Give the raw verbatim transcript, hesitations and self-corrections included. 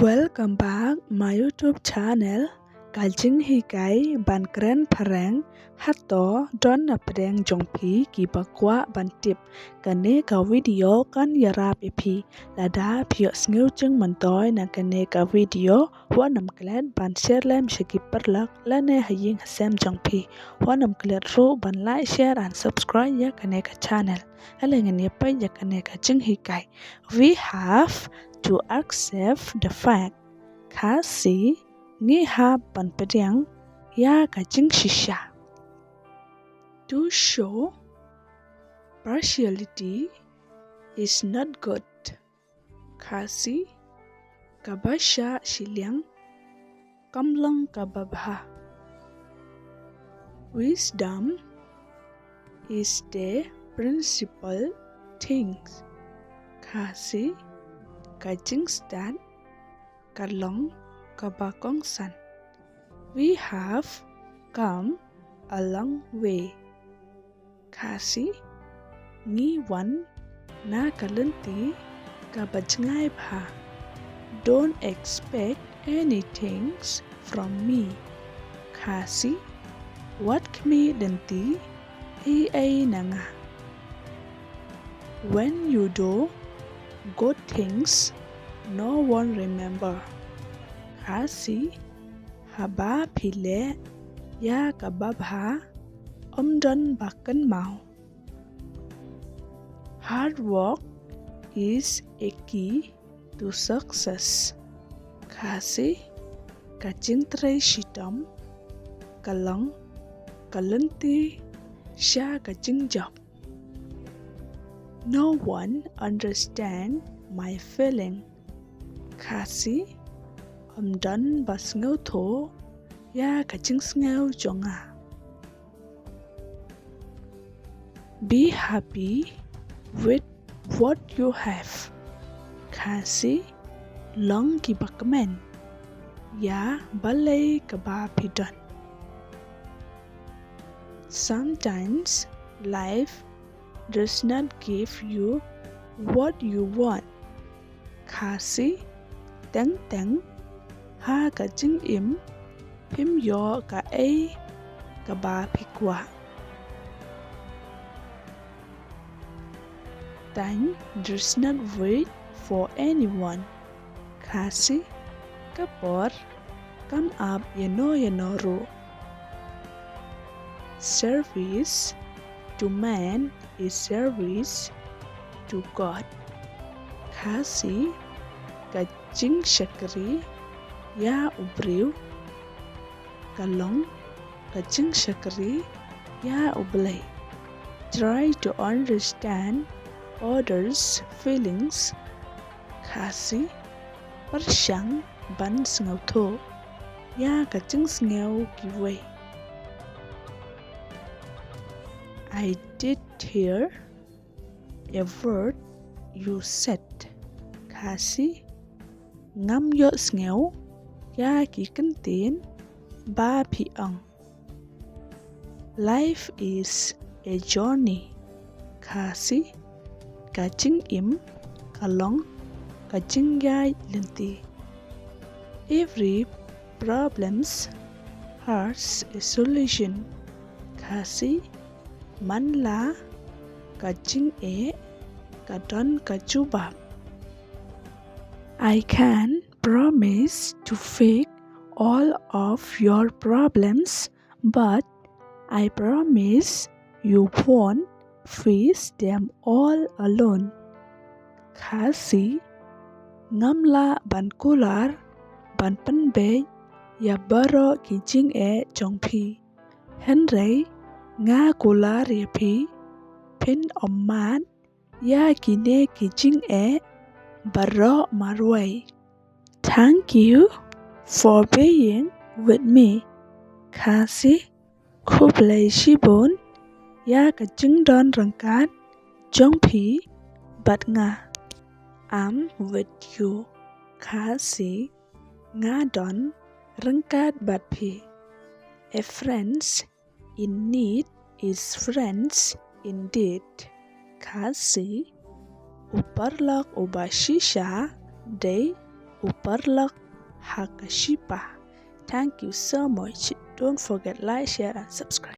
Welcome back my YouTube channel. Ka jinghikai ban kren phareng. Hato don na pdeng jong phi kiba kwah ban tip kane ka video? Kan ïarap ïa phi lada phi ïohsngew jingmyntoi na kane ka video, wat nym klet ban share lem sha ki paralok lane ha ïing ha sem jong phi. Wat nym klet ruh ban like, share and subscribe ïa kane ka channel. Ale ngin ïa peit ïa kane ka jinghikai. We have to accept the fact. Khasi, ngi hap ban pdiang ïa ka jingshisha. To show partiality is not good. Khasi, kaba shah shiliang kam long kaba bha. Wisdom is the principal things. Khasi, ka jingstad ka long kaba kongsan. We have come a long way. Khasi, ngi wan na ka lynti kaba jngai bha. Don't expect anything from me. Khasi, wat khmih lynti ei ei na nga. When you do good things, no one remember. Khasi, haba phi leh ïa kaba bha, ym don ba kynmaw. Hard work is a key to success. Khasi, ka jingtrei shitom ka long ka lynti sha ka jingjop. No one understand my feeling. Khasi, ym don ba sngewthuh ïa ka jingsngew jong nga. Be happy with what you have. Khasi, long kiba kmen ïa balei kaba phi don. Sometimes life does not give you what you want. Khasi, teng teng ha ka jingim phim ïoh kaei kaba phi kwah. Time does not wait for anyone. Khasi, ka por kam ap ïano ïano ruh. Service to man is service to God. Khasi, ka jingshakri ïa u briew ka long ka jingshakri ïa U Blei. Try to understand others' feelings. Khasi, pyrshang ban sngewthuh ïa ka jingsngew kiwei. I did hear a word you said. Khasi, ngam ïohsngew ïa ki kyntien ba phi ong. Life is a journey. Khasi, ka jingim ka long ka jingïaid lynti. Every problems has a solution. Khasi, man la ka jingeh ka don ka jubab. I can't promise to fix all of your problems, but I promise you won't face them all alone. Khasi, ngam lah ban kular ban pynbeit ïa baroh ki jingeh jong phi. Hynrei nga kular ïa phi, phin ym mad ïa kine ki jingeh baroh marwei. Thank you for being with me. Khasi, khublei shibun ïa ka jingdon ryngkat jong phi bad nga. I'm with you. Khasi, nga don ryngkat bad phi. A friends in need is friends indeed. Khasi, u paralok uba shisha dei u paralok ha ka shipa. Thank you so much. Don't forget like, share and subscribe.